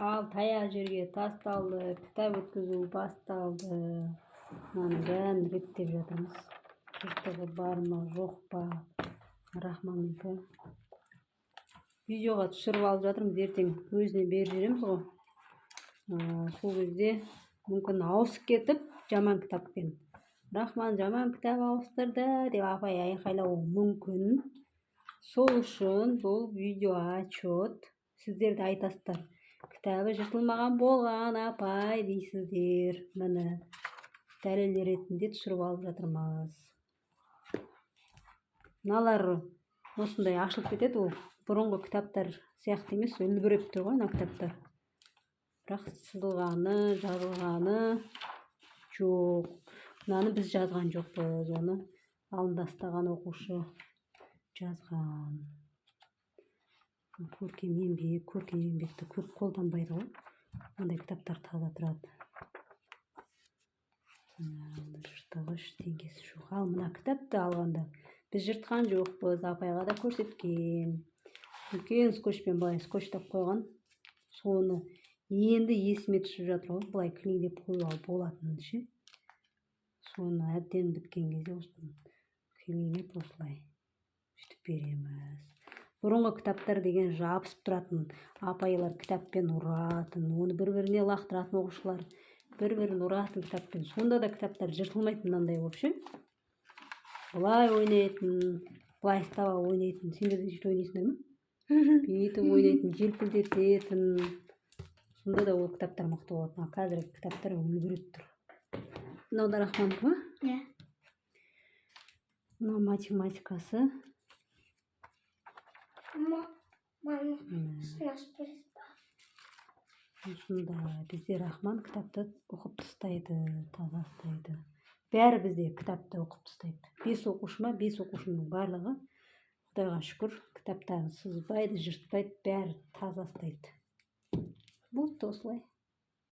Ал таяқ жерге тасталды, кітап өткізу басталды. Мынаның бәрін реттеп жатырмыз. Жыртығы бар ма, жоқ па? Рахманнікі. Видеоға түсіріп алып жатырмыз, ертең өзіне беріп жібереміз ғой. Сол кезде мүмкін ауысып кетіп жаман кітаппен, «Рахман жаман кітап ауыстырды» деп апай айқайлауы мүмкін. Сол үшін бұл видео отчет. Сіздер де айтасыздар, «Кітабы жыртылмаған болған, апай» дейсіздер. Міне, дәлел ретінде түсіріп алып жатырмыз. Мыналар осындай ашылып кетеді. Ол бұрынғы кітаптар сияқты емес, үлбіреп тұр ғой мына кітаптар, бірақ сызылғаны, жазылғаны жоқ. Мынаны біз жазған жоқпыз, оны алдында ұстаған оқушы жазған. Көркем еңбек. Көркем еңбекті көп қолданбайды ғой. Мындай кітаптар таза тұрады, жыртығы, ештеңесі жоқ. Ал мына кітапты алғанда біз жыртқан жоқпыз, апайға да көрсеткен. Үлкен скотчпен былай скотчтап қойған. Соны енді есіме түсіп жатыр ғой, былай клейлеп қоюға болатынын ше. Соны әбден біткен кезде осыны клейлеп, осылай сөйтіп береміз. Бұрынғы кітаптар деген жабысып тұратын, апайлар кітаппен ұратын, оны бір біріне лақтыратын, оқушылар бір бірін ұратын кітаппен. Сонда да кітаптар жыртылмайтын. Мынандай болып ше, былай ойнайтын, былай ұстап алып ойнайтын. Сендер де сөйтіп ойнайсыңдар ма? Бүйтіп ойнайтын, желпілдететін. Сонда да ол кітаптар мықты болатын. Ал қазіргі кітаптар үлбіреп тұр. Мынау да Рахманікі ма? Иә. Мынау математикасы. Мама, мама, Міне. Үстін ашып бересіз ба? Осындай бізде Рахман кітапты оқып тастайды, таза ұстайды. Бәрі бізде кітапты оқып тастайды. Бес оқушы ма, бес оқушының барлығы, құдайға шүкір, кітаптарын сызбайды, жыртпайды, бәрі таза ұстайды. Болды осылай.